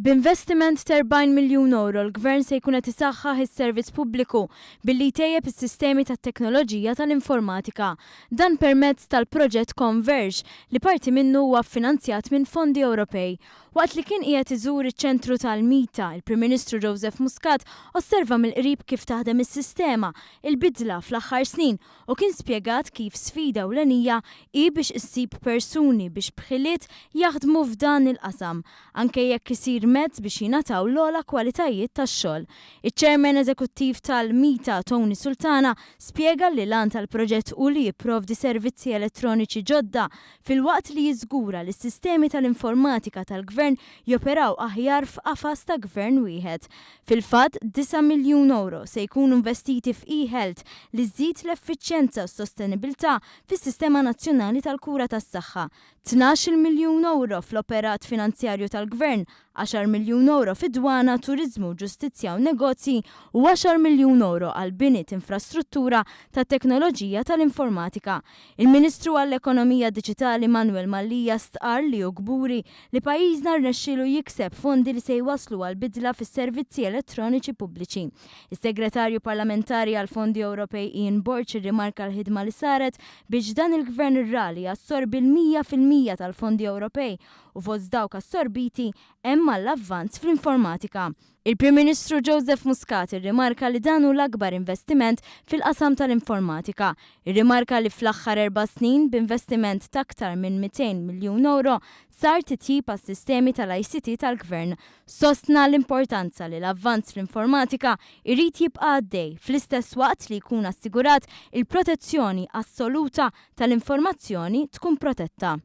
B'investiment ta' 40 miljun ewro l-Gvern se jkun qed isaħħaħ is-servizz pubbliku billi jtejjeb is-sistemi tat-teknoloġija tal-informatika. Dan permezz tal-proġett Converge li parti minnu huwa ffinanzjat minn fondi Ewropej. Waqt li kien qiegħed iżur iċ-ċentru tal-MITA, il-Prim Ministru Joseph Muscat osserva mill-qrib kif taħdem is-sistema, il-bidla fl-aħħar snin u kien spjegat kif sfida ewlenija hi biex issib persuni biex b'ħiliet jaħdmu f'dan il-qasam, anke jekk isir mezz biex jingħataw l-ogħla kwalitajiet tax-xogħol. Iċ-Chairman Eżekuttiv tal-MITA, Tony Sultana, spjega li l-għan tal-proġett hu li jipprovdi servizzi elettroniċi ġodda filwaqt li jiżgura li s-sistemi tal-informatika tal-Gvern joperaw aħjar f'qafas ta' gvern wieħed. Fil-fatt, disa' miljun ewro se jkunu investiti f'e-Health li żżid l-effiċjenza u s-sostenibilità fis-sistema nazzjonali tal-kura tas-saħħa, 12-il miljun ewro fl-operat finanzjarju tal-Gvern, għaxar miljun ewro fid-dwana, turiżmu, ġustizzja u negozji u għaxar miljun ewro għall-bini t'infrastruttura tat-teknoloġija tal-informatika. Il-Ministru għall-Ekonomija Diġitali Manuel Mallia stqarr li hu kburi li pajjiżna rnexxielu jikseb fondi li se jwasslu għal bidla fis-servizzi elettroniċi pubbliċi. Is-Segretarju Parlamentari għall-Fondi Ewropej Ian Borg irrimarka l-ħidma li saret biex dan il-Gvern ra li jassorbi l-100% tal-fondi Ewropej u fost dawk assorbiti hemm għall-avvanz fl-informatika. Il-Prim Ministru Joseph Muscat irrimarka li dan hu l-akbar investiment fil-qasam tal-informatika. Irrimarka li fl-aħħar erba' snin, b'investiment t'aktar minn 200 miljun ewro, sar titjib għas-sistemi tal-ICT tal-Gvern. Sostna l-importanza li l-avvanz fl-informatika jrid jibqa' għaddej, fl-istess waqt li jkun assigurat il-protezzjoni assoluta tal-informazzjoni tkun protetta.